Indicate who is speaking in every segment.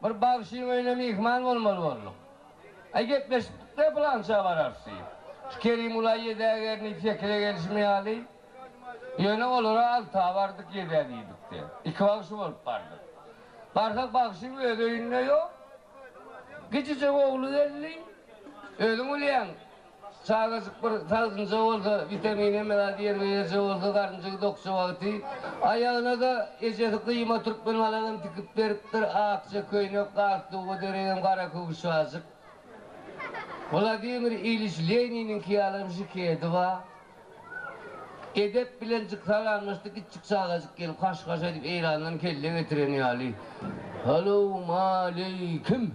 Speaker 1: Bir bagşyň öýüne myhman bolmaly bolduk. Aý gepleşipdik-dä pylança bararys diýip. Şu Kerimgula ýedä gelnip sekize gelşim ýaly. Ýöne olara alta bardyk ýedä diýdik-de. Iki bagşy bolup bardyk. Barsak bagşyň öz öýünde ýok. Kiçijek ogly geldi. Özüň bilýäň, çagajyk bir sagdynja bolsa, witamin hemme zady ýerbe-ýerje bolsa, garynjygy dokja wagty. Aýagyna-da ejesi gyýma türkmen balagam tikip beripdir, akja köýnek, galstuga deregem gara köwüşbajyk. Wladimir Iliç Leniniňki ýalam žikedi bar. Edep bilenjik salamlaşdy, kiçjik çagajyk gelip haş-haş edip Eýrandan kelle getiren ýaly, Salowmaleýkim!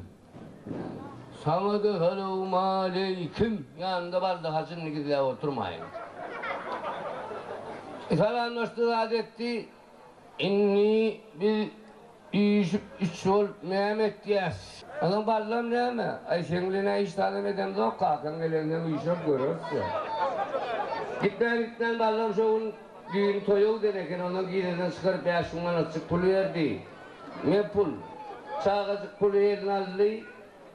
Speaker 1: Saňa-da salowmaleýkim! Ýanynda Bally hajy indi gizläp oturmaýyn. Salamlaşdy zat etdi. Indi biz üýşüp üç bolup näme etýäs? Onsoň Ballam näme? Aý, seň bilen-ä hiç zadam edemzok, kakaň gelenden üýşer göreris-dä. Gitmän-gitmän Ballam şo gün düýn toýa giden eken, ondan gizeden çykaryp 5000 manatjyk pul berdi. Ne pul? Çagajyk puly eline aldy,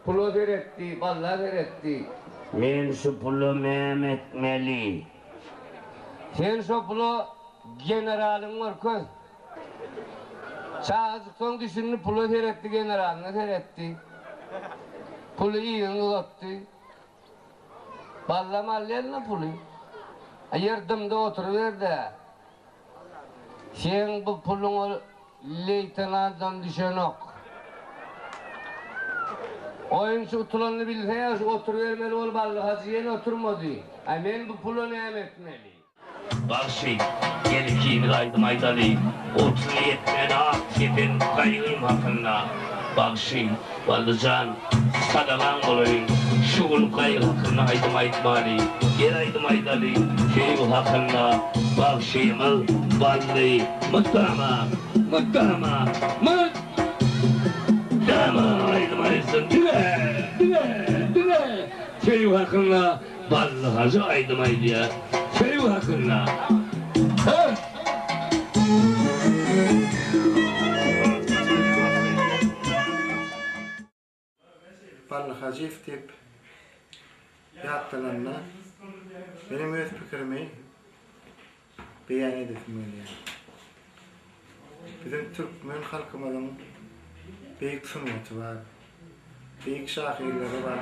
Speaker 1: pula seretdi, Balla seretdi. Men şu pula näme etmeli? Sen şo pula Generalyňy görkez. Çagajyk soň düşündi, pula seretdi, generalyna seretdi. Puly yzyna uzatdy. Ballam aldy eline puly. Ýer dymdy oturyberdi. Seň bu puluňa leýtenantam düşenok. Oýunçy utulanyny bilse ýagşy oturybermeli bolup Ally hajy ýene oturmady. Aý men bu pula näme etmeli?
Speaker 2: Bagşy, gel ikimiz aýdym aýdaly, Otuna ýetmän ak kepen gaýgym hakynda. Bagşy, Bally jan, sadagaň bolaýyn, şu gün gaýgy hakynda aýdym aýtmaly, gel aýdym aýdaly, söýgi hakynda. Bagşymyz Bally mydama, mydama, mydama aýdym aýtsyn, diňe, diňe, diňe söýgi hakynda. Bally hajy aýdym aýdýar söýgi hakynda.
Speaker 3: Bally Hajyýew diýip ýatlananda menem öz pikirimi beýan edesim gelýär. Biziň türkmen halkymyzyň beýik sungaty bar. Beýik şahyrlary bar.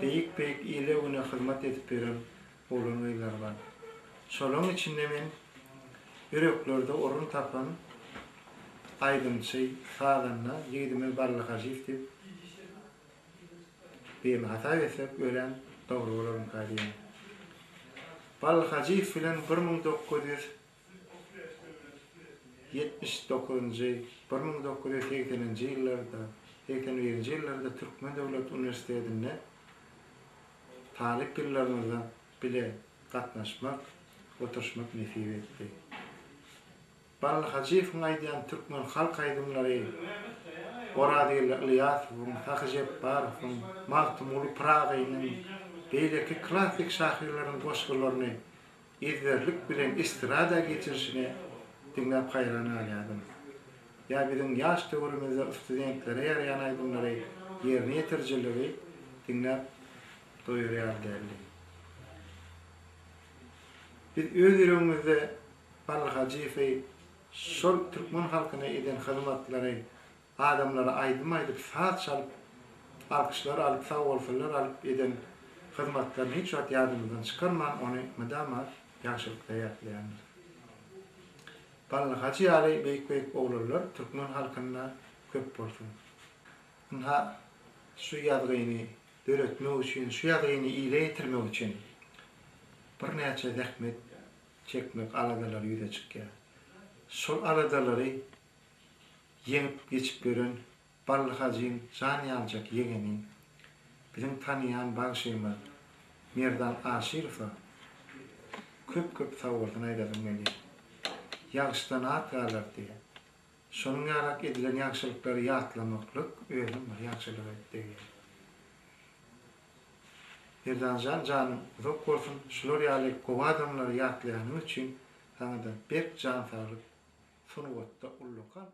Speaker 3: Beýik-beýik ile-güne hyzmat edip ýören oglan-gyzlary bar. Şolaryň içinde men ýüreklerde orun tapan aýdymçy, sazanda ýigidimiz Bally Hajyýew diýip birini hasap etsek örän dogry bolarmyka diýýän. Bally Hajyýew bilen 1979-njy, 1980-nji ýyllarda, 81-nji ýyllarda Türkmen döwlet uniwersitetinde talyp ýyllarymyzda bile gatnaşmak, oturyşmak nesip etdi. Bally Hajyýewiň aýdýan türkmen halk aýdymlary Orazgeldi Ylýasowyň, Sahy Jepbarowyň, Magtymguly Pyragynyň, beýleki klassyk şahyrlaryň goşgularyny ezberlik bilen estrada geçirişini diňläp haýran galýardym. Ýa biziň ýaş döwrümizde studentlere ýaraýan aýdymlary ýerine ýetirijiligi diňläp doýar ýaly däldi. Biz öz ýüregimizde Bally Hajyýewi şol türkmen halkyna eden hyzmatlary, adamlara aýdym aýdyp, saz çalyp, alkyşlar alyp, sagbolsunlar alyp eden hyzmatlaryny hiç wagt ýadymyzdan çykarman, ony mydama ýagşylykda ýatlaýandyrys. Bally Hajy ýaly beýik-beýik oglanlar türkmen halkynda köp bolsun. Ynha, şu ýazgyny döretmek üçin, şu ýazgyny ile ýetirmek üçin birnäçe zähmet çekmek aladalary ýüze çykýar. Şol aladalary ýeňip geçip ýören Bally hajyň jan ýaljak ýegeni, biziň tanaýan bagşymyz Merdan Aşyrowa köp-köp sagbolsun aýdasym gelýär. Ýagşydan at galar diýýär. Şonuň ýalak edilen ýagşylyklary ýatlamaklyk özem bir ýagşylyga degýär. Merdanjan janyň uzak bolsun şular ýaly gowy adamlary ýatlaýanyň üçin saňada berk jan saglyk sungatda ullakan.